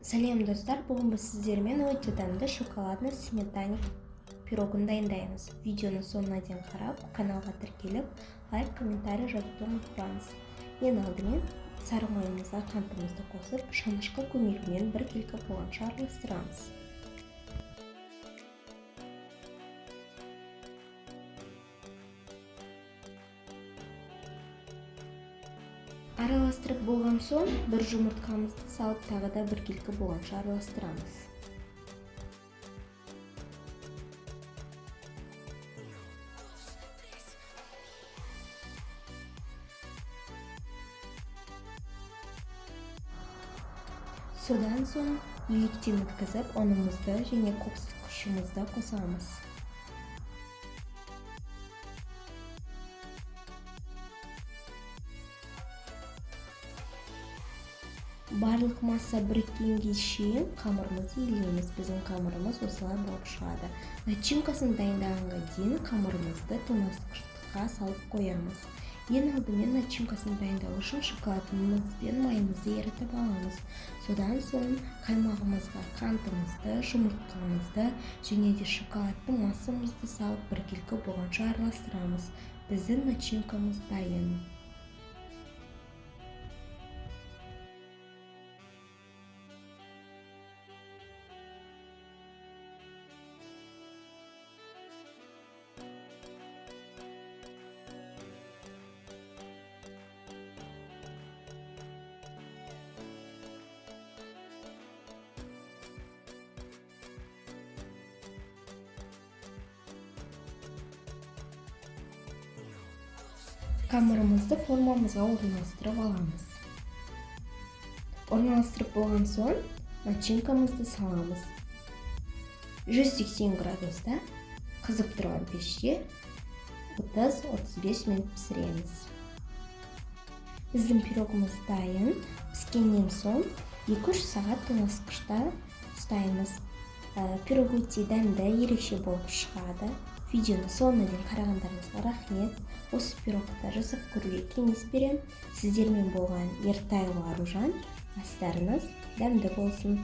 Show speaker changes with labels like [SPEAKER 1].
[SPEAKER 1] Сәлем, достар! Бүгін біз сіздермен өте дәмді шоколадный сметанник пирогын дайындаймыз. Видеоны соңына дейін қарап, каналға тіркеліп, лайк, комментарий жазуды ұмытпаңыз. Ең алдымен сары майымызға қантымызды қосып, шанышқы көмегімен біркелкі болғанша араластырамыз. Араластырып болған соң, бір жұмыртқамызды салып, тағы да біркелкі болғанша араластырамыз. Содан соң електен өткізіп, ұнымызды және қопсықшымызды қосамыз. Барлық масса біріккенге шейін қамырымызды илейміз. Біздің қамырымыз осылай болып шығады. Начинкасын дайындағанға дейін қамырымызды тоңазытқышқа салып қоямыз. Ең алдымен начинкасын дайындау үшін шоколадымыз бен майымызды ерітіп аламыз. Содан соң қаймағымызға қантымызды, жұмыртқамызды және де шоколадты массамызды салып, біркелкі болғанша араластырамыз. Біздің начинкамыз дайын. Қамырымызды формамызға орналастырып аламыз. Орналастырып болған соң начинкамызды саламыз. 180 градуста қызып тұрған пеште 30-35 минут пісіреміз. Біздің пирогымыз дайын. Піскеннен соң 2-3 сағат тоңазытқышта ұстаймыз. Пирог өте дәмді, ерекше болып шығады. Видеоны соңына дейін қарағандарыңызға рахмет. Осы пирогты жасап көруге кеңес беремін. Сіздермен болған Ертаева Аружан. Астарыңыз дәмді болсын.